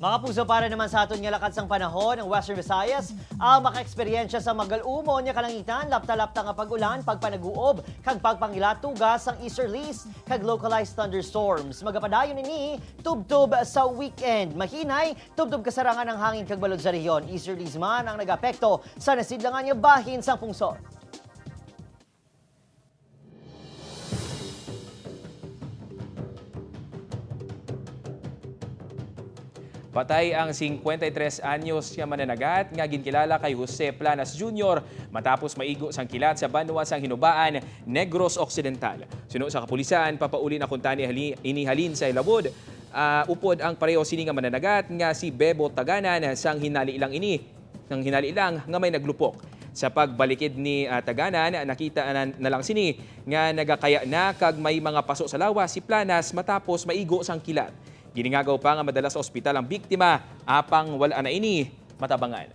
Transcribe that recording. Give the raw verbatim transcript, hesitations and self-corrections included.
Mga kapuso, para naman sa aton nga lakat sang panahon, ang Western Visayas ang makaeksperyensya sa magal-umon nga kalangitan, lapta-lapta nga pag-ulan, pagpanaguob, kag pagpangilatuga sang easterlies kag localized thunderstorms. Magapadayon ini tubtob sa weekend. Mahinay, tubtob kasarangan ang hangin kag balod sa rehiyon. Easterlies man ang nagaapekto sa nasidlangan nga bahin sang pungsod. Patay ang singkwenta y tres anyos nga mananagat nga ginkilala kay Jose Planas Junior matapos maigo sang kilat sa banwa sang Hinubaan, Negros Occidental. Suno sa kapulisan, papauli na kuntani hali-, ini halin sa Ilawod, ah, upod ang pareho sini nga mananagat nga si Bebo Taganan sang hinali lang ini, sang hinali lang nga may naglupok. Sa pagbalikid ni, ah, Taganan, nakita na, na lang sini nga nagakaya na kag may mga paso sa lawas si Planas matapos maigo sang kilat. Giningagaw pa nga madala sa ospital ang biktima, apang wala na ini matabangan.